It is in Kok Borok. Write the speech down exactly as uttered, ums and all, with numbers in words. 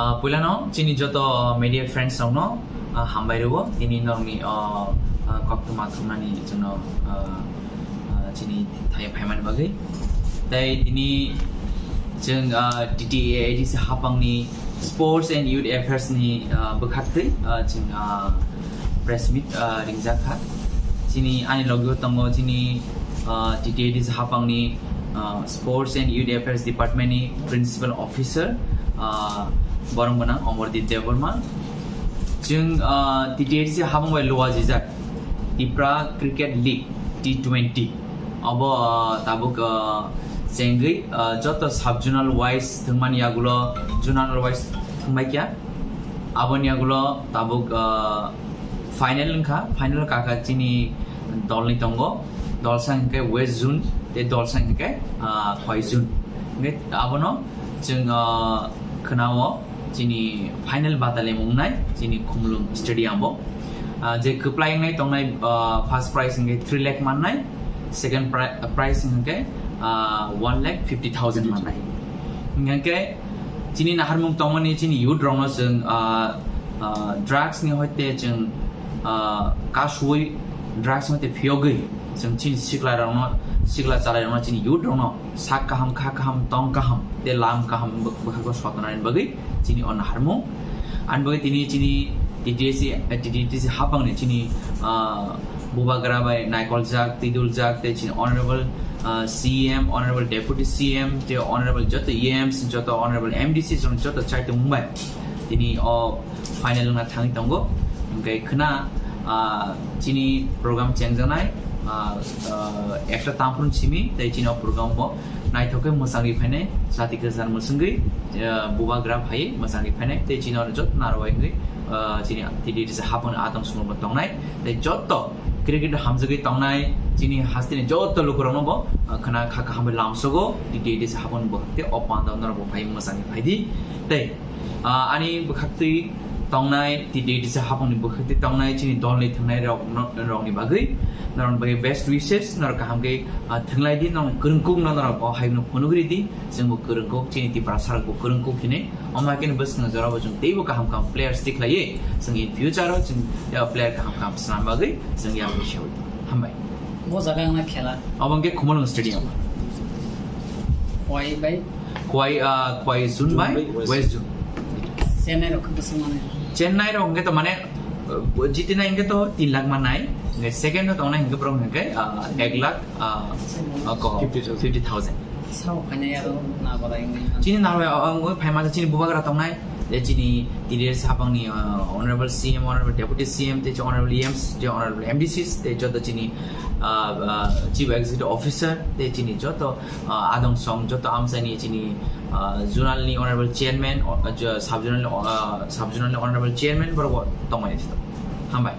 Ah, puilano chini joto media friends rokno, ah, hambai rwo, tini norokni, ah, ah, koktwma thumnani chwngno, ah, ah, chini thaya phaimani bagwi. Tei tini chwng, ah, T T A A D C hapangni Sports and Youth Affairs ni, ah, bwkhaktwi, ah, chwng, ah, press meet, ah, ringjak kha. Chini ani logio tongo chini, ah, T T A A D C hapangni, ah, Sports and Youth Affairs Department ni Principal Officer, ah, borok gwnang Omordeep Debbarma. Chwng, ah, T T A A D C hapang bai luajijak Tipra Cricket League T twenty. Abo, ah, tabuk, ah, chengwi, ah, joto sub zonal wise thwngmani yagulo zonal wise thwngbai kya. Aboni yagulo tabuk, ah, final wngkha, final kaka chini dolni tongo, dolsa hwnkhe West Zone tei dolsa hwnkhe, ah, Khwai Zone. Hwnkhe abono chwng, ah, khwnao chini final batalimung wngnai chini Khumulwng Stadium o. Ah, je kwplai wngnai tongnai, ah, first prize hwnkhe three lakh mannai, second pri-, prize hwnkhe, ah, one lakh fifty thousand mannai. Hwnkhe chini naharmung tongmani chini youth rokno chwng, ah, ah, drugs ni hoite chwng, ah, kasui drugs ni hoite phiyogwi chwng chini sikla rokno, sikla chalai rokno chini youth rokno sak kaham, kha kaham, tong kaham, tei lam kaham bw-, bwkhago sotonani bagwi chini o naharmung. Ani bagwi tini chini T T A C, eh, T T A C hapangni chini, ah, bubagra bai naikoljak, twiduljak, tei chini honorable, ah, C M, honorable deputy C M, tei honorable joto E Ms, joto honorable M D Cs rok joto chaitung bai tini o final wngna thangwi tongo. Hwnkhe khwna, ah, chini program chengjaknai, ah, ah, ekta tamphru simi tei chini o program bo naithok khe mwchangwi phainai, jati kwchar mwchangwi, ah, bubagra phaiwi mwchangwi phainai tei chini o joto narwai wngwi, ah, chini T T A A D C hapangni atong sumung bo tongnai tei joto cricket hamjagwi tongnai chini hasteni joto lukurokno bo, ah, khwna kha kaham bai lamsogo T T A A D C hapangni bo tei o panda norok bo phaiwi mwchangwi phaidi tei Ah, ani bwkhaktwi tongnai, T T A A D C hapangni bwkhaktwi tongnai, chini dolni thwngnai rok, no-, rokni bagwi, norokni bagwi best wishes, norok kaham khe, ah, thwnglai di, norok kwrwngkuk no norok bo hai no phunugri di, chwng bo kwrwngkuk, chini Tiprasa rok bo kwrwngkuk hinwi, omo hai kheno bwskango jora bo chwng teibo kaham kaham players tikhlaiwi, chwng in future o chwng, ah, player kaham kaham swnam bagwi, chwng yang bo sewi. Hambai. Bo jaga wngna khela. Obo hwnkhe Khumulwng Stadium. Khwai bai? Khwai, ah, Khwai Zone bai Zone bai West West Zone. Chennai rok khe bwswk manai? Chennai rok hwnkhe to mane, uh, jitina hwnkhe to tin lakh mannai. Hwnkhe second o tongnai hwnkhe borok hwnkhe, ah, ek lakh, ah, ah, ko fifty thousand. Fifty thousand. Sao khainai aro na barai wngwi. Chini narwai, ah, wngwi phaima chini bubagra tongnai. Tei chini T D A A D C hapangni, ah, Honorable C M, Honorable Deputy C M, tei Honorable E Ms, tei Honorable M D Cs, tei joto chini, ah, ah, Chief Executive Officer, tei chini joto, ah, adong song, joto amchaini chini, ah, zonal ni Honorable Chairman, o, jo, sub zonal ni, ah, sub zonal ni Honorable Chairman, borok bo tongmani sito. Hambai.